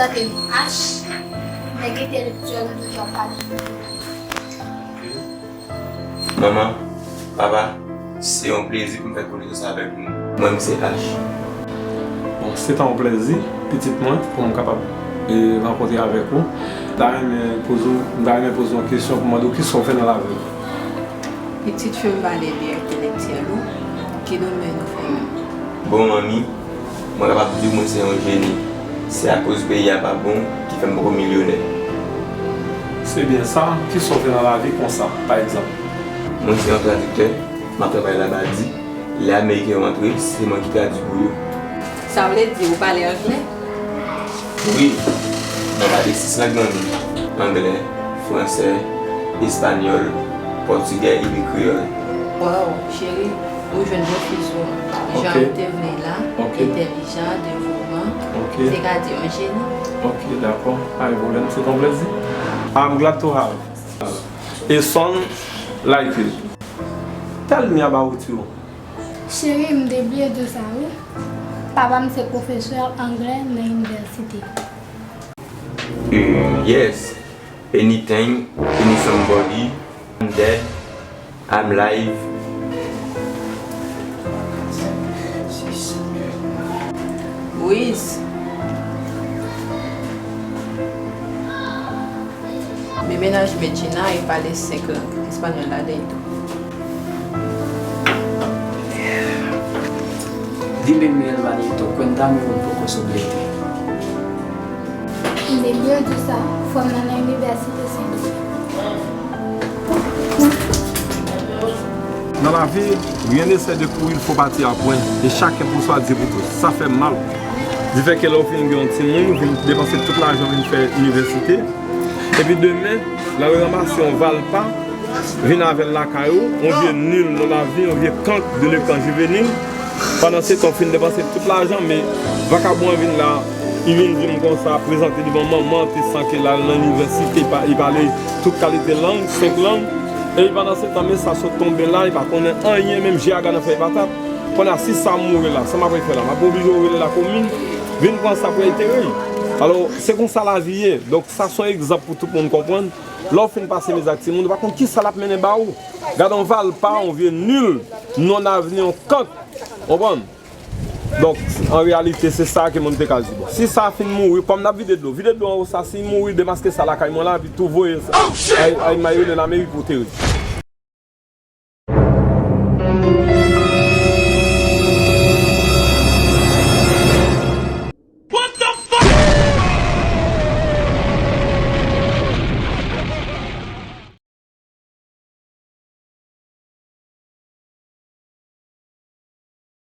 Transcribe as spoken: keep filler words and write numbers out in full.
Rele m H, nèg entèlektyèl m toujou ap pale. Manman, papa, se yon plezi pou m fè konesans avèk nou. Mwen, m se H. Bon, se ta yon plèzi, pitit mwen, pou m kapab, e, rankontre avèk ou. M ta renmen poze w, m ta renmen poze w yon kesyon pou mande w kisa w fè nan lavi w. Pitit fi m pale de entèlektyèl ou, ki domèn ou fè menm? Bon, manmi, mwen kapab di w mwen se yon jeni. Se akoz peyi a pa bon ki fè m poko milyonè. Se byen sa, kisa w fè nan lavi konsa, pa egzanp? Mwen se yon tradiktè, m ap travay Labadi, lè Ameriken yo antre, se mwen ki tradui pou yo. Sa vle di ou pale anglè? Wi, mwen pale sis lang nan men, anglè, fransè, espanyòl, pòtigè epi kreyòl. Waw, cheri, ou jwenn bon fi sou ou. Jan ou te vle la, entèlijan, devouman, se ka di yon jeni. Ok, dakò, pa gen pwoblèm, se ton plèzi. I'm glad to have a son like you. Tell me about you. Cheri, m te bliye di w sa wi. Papa m se pwofesè anglè nan inivèsite. Uh, yes. Anything, any somebody. I'm dead. I'm live. Wiz. Men mennaj Medjina, li pale senk lang, espanyòl ladan l tou. Dime mi hermanito, cuéntame un poco sobre ti. M te byen di w sa, frè m nan nan inivèsite Sent Lwi. Dans la vie, rien ne sert de courir, il faut partir à point. Et chacun pour soi, Dieu pour tous. Sa fè m mal. Di fè ke lè w fin gen yon timoun, ou vin depanse tout lajan w vin fè inivèsite. Epi demen, lè w ranmase yon valpa, vin avè l lakay ou, yon vye nil nan lavi, yon vye kank de lekan jivenil. Pandan se tan, w fin depanse tout lajan, men vakabon an vin la, li vin di m konsa, prezante devan manman, te san ke l al nan inivèsite, pa, li pale tout kalite lang, senk lang. Epi pandan se tan, men sa sot tonbe la, li pa konnen anyen, menm je a gad nan fèy patat. Kounye a, si sa mouri la, sa m ap fè la, m ap oblije rele lakomin, vin pran sa pou entere l. Alò, se konsa lavi ye. Donk, sa se yon egzanp pou tout moun konprann. Lè w fin pase mizè ak timoun, ou pa konn kisa l ap mennen ba ou. Gade yon valpa, yon vye nil, non avni, yon kank. Konprann? Donk, an reyalite, se sa ke mwen te ka di. Bon, si sa fin mouri, kòm n ap vide dlo, vide dlo anwo sa, si mouri, demaske sa lakay mwen la, epi tou voye sa. Ay, ay, may rele lameri pou teri.